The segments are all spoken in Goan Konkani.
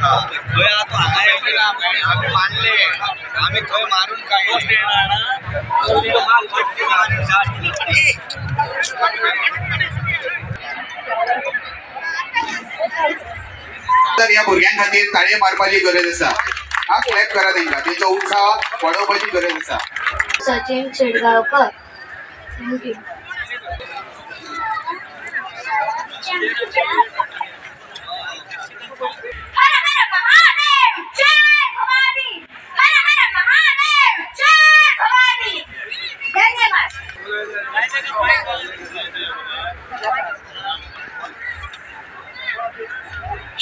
थंय आतां हांगा येयले आमी मानले आमी थंय मारून काडले. तर ह्या भुरग्यां खातीर ताळयो मारपाची गरज आसा. हा क्लॅप करा तेंकां, तेंचो उत्साह वाडोवपाची गरज आसा. Sachin Shedgaonkar. Thank you. Har Har Mahadev जय भवानी, हर हर महादेव जय भवानी. धन्यवाद.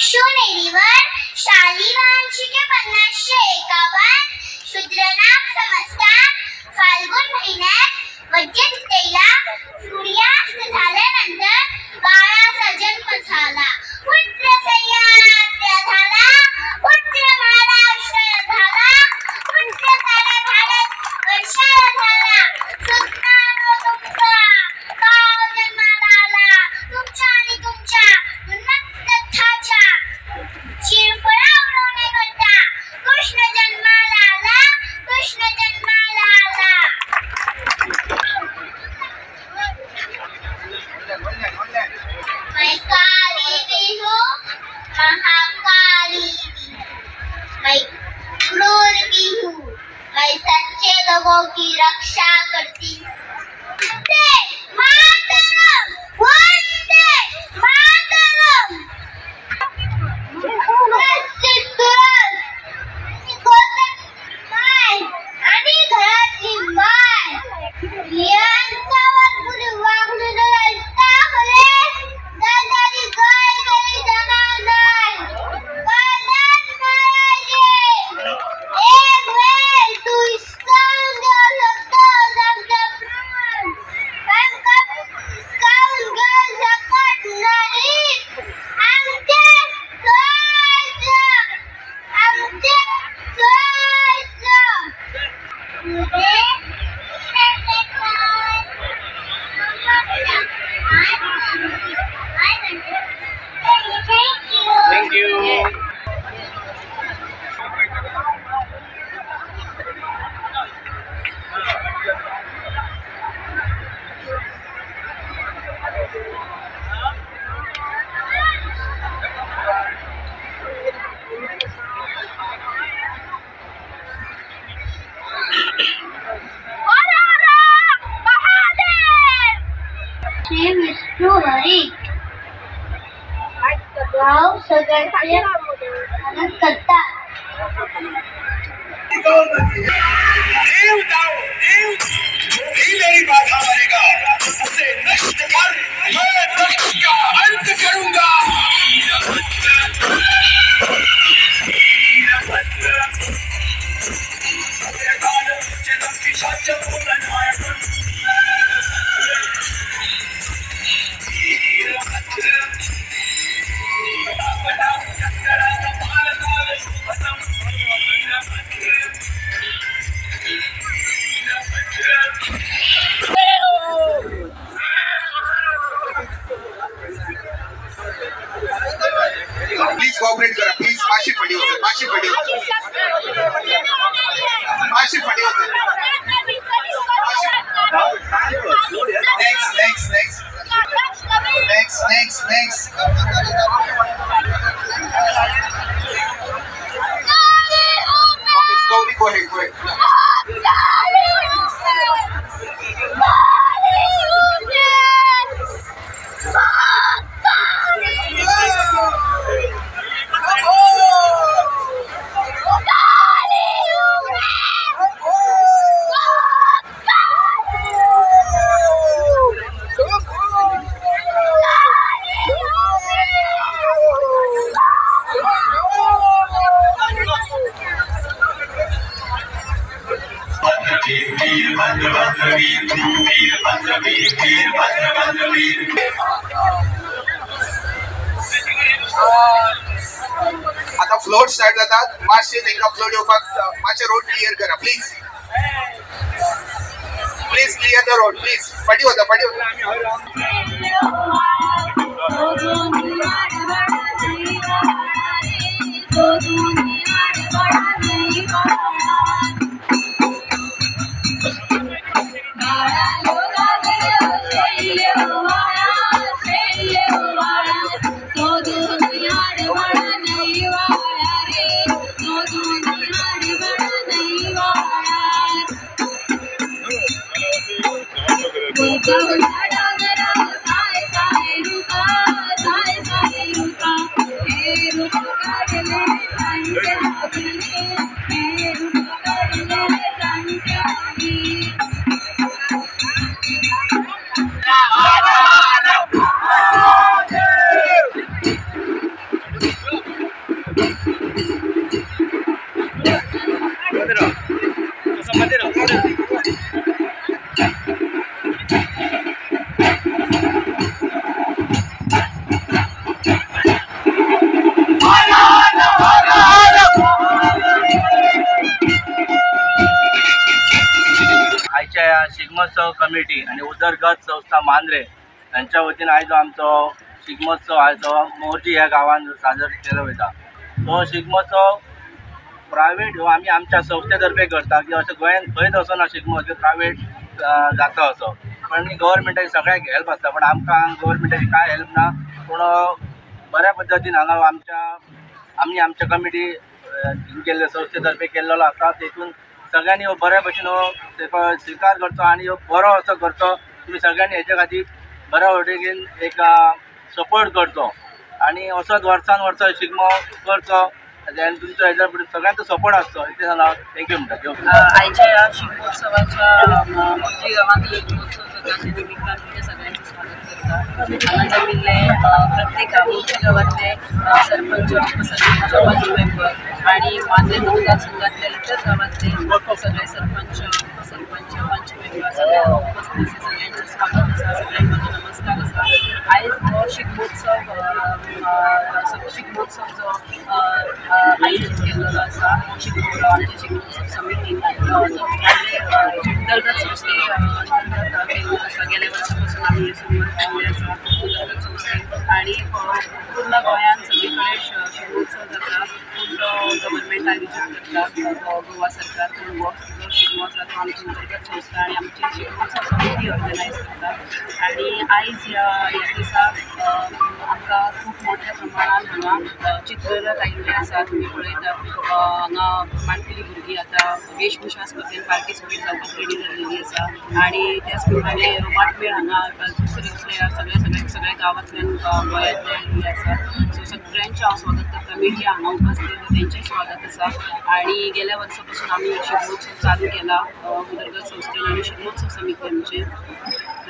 शिवनेरीवर शालिवांशिके 5051 शूद्रनाम संस्थान फाल्गुन महिन्यात वद्य द्वितीयेला सूर्यास्त झाल्यानंतर बाळाचा जन्म झाला. पुत्र सह्याद्र झाला, पुत्र महाराष्ट्र झाला, पुत्र सारा भारत वर्षाला झाला. सुतांनो तुमचा काळ जन्माला आला, तुमच्या आणि तुमच्या उन्मत्तत्वाच्या चिरफळा उडवण्याकरता कृष्ण जन्माला आला, कृष्ण जन्माला आला. मैं काली भी हूँ, महाकाली भी, मैं क्रूर भी हूँ, मैं सच्चे लोगों की रक्षा करती हूँ. वंदे मातरम, वंदे मातरम. आणि घरातली माय यांच्यावर कुणी वागणं टाकले दादाची गाय घरी जाणार नाही. वरदान मारायचे. एक वेळ तू हिसकावून घेऊ शकतोस आमचा प्राण, पण कधी हिसकावून घेऊ शकत नाही आमचे स्वराज्य, आमचे स्वराज्य. Thank you. Shri Vishnu Hari भाव सगळ्यांचे आनंद करतात. देव दाओ देव, जो भी मेरी बाधा बनेगा उसे नष्ट कर मैं दक्ष का अंत करूंगा. प्लीज कोऑपरेट करा प्लीज. मातशी फाटी वचात, मातशी फाटी वचात, मातशी फाटी वचात. Next next next next next next. Okay, slowly go ahead, go ahead. आता फ्लोट स्टार्ट जातात. मातशे तेंका फ्लोट येवपाक मातशे रोड क्लियर करा please. Please clear the road please. फाटी वता, फाटी वता. आयच्या शिगमोत्सव कमिटी आणि उदरगत संस्था मांद्रे यांच्या वतीन आयज आमचो शिगमोत्सव आयज मोरजी ह्या गांवान साजर केलो वयता. तो शिगमोत्सव प्रायवेट हो आमी आमच्या संस्थेतर्फे करता की अशें गोंयांत खंयच असो ना शिगमोत्सव प्रायवेट जाता असो, पण गव्हर्मेंटाची सगळ्याक हेल्प आसता, पण आमकां गव्हर्मेंटाची कांय हेल्प ना. पूण बऱ्या पद्दतीन हांगा आमच्या आमी आमच्या कमिटी केल्ले संस्थेतर्फे केल्लो आसा, तेतून सगळ्यांनी हो बऱ्या भशेन हो तेका स्विकार करचो आनी हो बरो असो करचो. तुमी सगळ्यांनी हेच्या खातीर बऱ्या वटेन एक सपोर्ट करचो आनी असोच वर्सान वर्स शिगमो करचो आनी तुमचो हेच्या सगळ्यांचो सपोर्ट आसचो इतलें सांगून हांव thank you म्हणटा. आयच्या ह्या शिगमोत्सवाच्या मोरजी गांवांत शिगमोत्सव जाता त्या निमित्तान तुमचें सगळ्यांचें स्वागत करता. हांगा जमिल्ले प्रत्येक मोरजी गांवांतले सरपंच, उपसरपंच, पंच मेंबर आणि मांद्रे मतदारसंघातले इतर गांवांतले सगळे सरपंच, उपसरपंच, पंच मेंबर सगळे उपस्थित आसा. सगळ्यांचें स्वागत आसा, सगळ्यांक म्हजो नमस्कार आसा. आयज हो शिगमोत्सव शिगमोत्सव जो आयोजीत केल्लो आसा आमच्या शिगमोत्सव समितीन तो उदरगत संस्थे अंतर्गत केल्लो आसा. गेल्या वर्सा पासून आमी सुरवात केल्ली आसा उदरगत संस्थेन आनी पूर्ण गोंयांत सगळे कडेन शिगमोत्सव जाता. पूण तो गव्हर्मेंट आयोजीत करता, गोवा सरकार. पूण हो जो शिगमो आसा तो आमची उदरगत संस्था आनी आमची शिगमोत्सव समिती ऑर्गनायज करता. आनी आयज ह्या दिसा आमकां खूब मोठ्या प्रमाणान हांगा चित्ररथ आयिल्ले आसा. तुमी पळयतात हांगा माणकुली भुरगीं आतां वेशभुशा स्पर्धेन पार्टिसिपेट जावपाक रेडी जाल्लेली आसा. आनी त्याच प्रमाणे वाटमेळ हांगा दुसरे दुसरे सगळे सगळे सगळ्या गांवांतल्यान गोंयांतल्यान आयिल्ले आसा. सो सगळ्यांचें हांव स्वागत करता. मिडिया हांगा उपस्थित आसा तेंचें स्वागत आसा. आनी गेल्या वर्सा पासून आमी शिगमोत्सव चालू केला उदरगत संस्थेन आनी शिगमोत्सव समिती आमची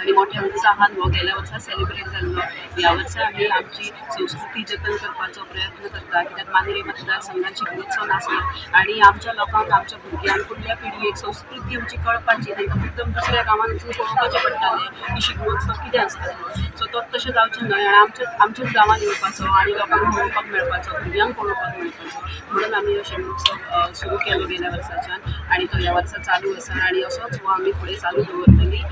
आनी मोठ्या उत्साहान हो गेल्या वर्सा सेलिब्रेट जाल्लो. ह्या वर्सा आमी आमची संस्कृती जतन करपाचो प्रयत्न करता, कित्याक मांद्रे मतदारसंघात शिगमोत्सव नासलो आनी आमच्या लोकांक, आमच्या भुरग्यांक, फुडल्या पिळगेक संस्कृती आमची कळपाची तांकां मुद्दम दुसऱ्या गांवांत वचून पळोवपाचें पडटालें की शिगमोत्सव कितें आसता. सो तो तशें जावचें न्हय आनी आमच्याच गांवांत येवपाचो आनी लोकांक पळोवपाक मेळपाचो, भुरग्यांक पळोवपाक मेळपाचो म्हणून आमी हो शिगमोत्सव सुरू केलो गेल्या वर्साच्यान आनी तो ह्या वर्सा चालू आसा आनी असोच हो आमी फुडें चालू दवरतली.